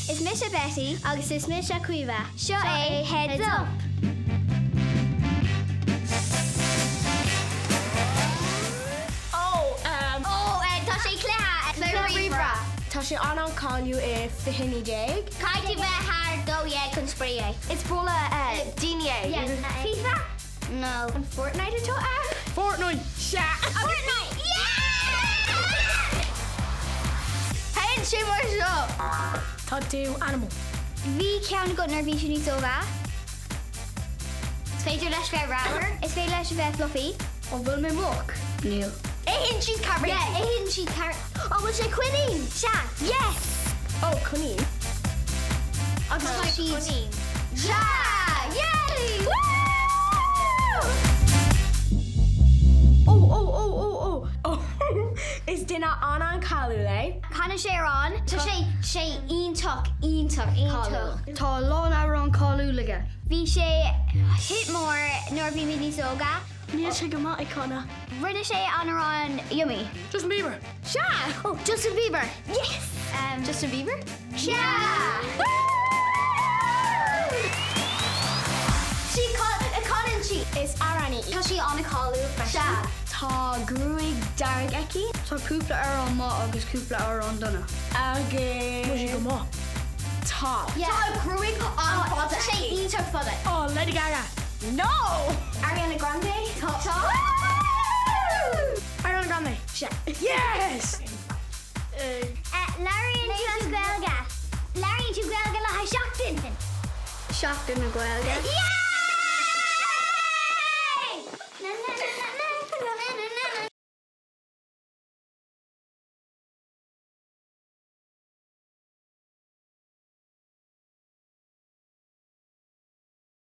Is mise Betty. Agus is mise Caoimhe. Seo é Heads Up! Ó, ehm. Ó, eh, tá sé cluiche le ríomhaire. Tá sé an-an-cáiliúil i 2019. Caithfidh tú bheith thar 12 chun spraoi é. Is bualadh daoine é. FIFA? No. An Fortnite atá ann? Fortnite! Sea! Fortnite! Yeah! Théann sé mar seo. Tá tú animal. Bhí ceann agat nuair a bhí tú níos óga. Is féidir leis bheith ramhar. Is féidir leis a bheith fluffy. An bhfuil mé moch? Níl. Itheann siad carrots. Yeah, itheann siad carrots. An bhfuil sé coinín? Sea. Yes! Ó, coinín. Agus Tá tá siad. coinín. Sea! Yay! Woo! Ó, ó, ó, ó, ó, ó. Is duine an-an-cáiliúil é. Canann sé amhrán. Tá sé sé iontach, iontach cáiliúil. Tá a lán amhrán cáiliúil aige. Bhí sé hit mór nuair a bhí mé níos óga. Níl sé go maith ag canadh. Rinne sé an amhrán Yummy. Justin Bieber! Sea! Oh, Justin Bieber! Yes! Justin Bieber? Sea! Sí, canann sí. Is amhránaí í. Tá sí an-cháiliúil freisin. Sea. Tá gruaig dearg aici. Tá cúpla amhrán maith agus cúpla amhrán dona. Agus. Tá sí go maith. Tá. Tá a gruaig an-fhada. Tá sé iontach fada. Oh, Lady Gaga! No! Ariana Grande? Tá. Ariana Grande! Sea. Yes! Labhraíonn tú as Gaeilge. Labhraíonn tú Gaeilge le haghaidh seachtain. Seachtain na Gaeilge. Yeah!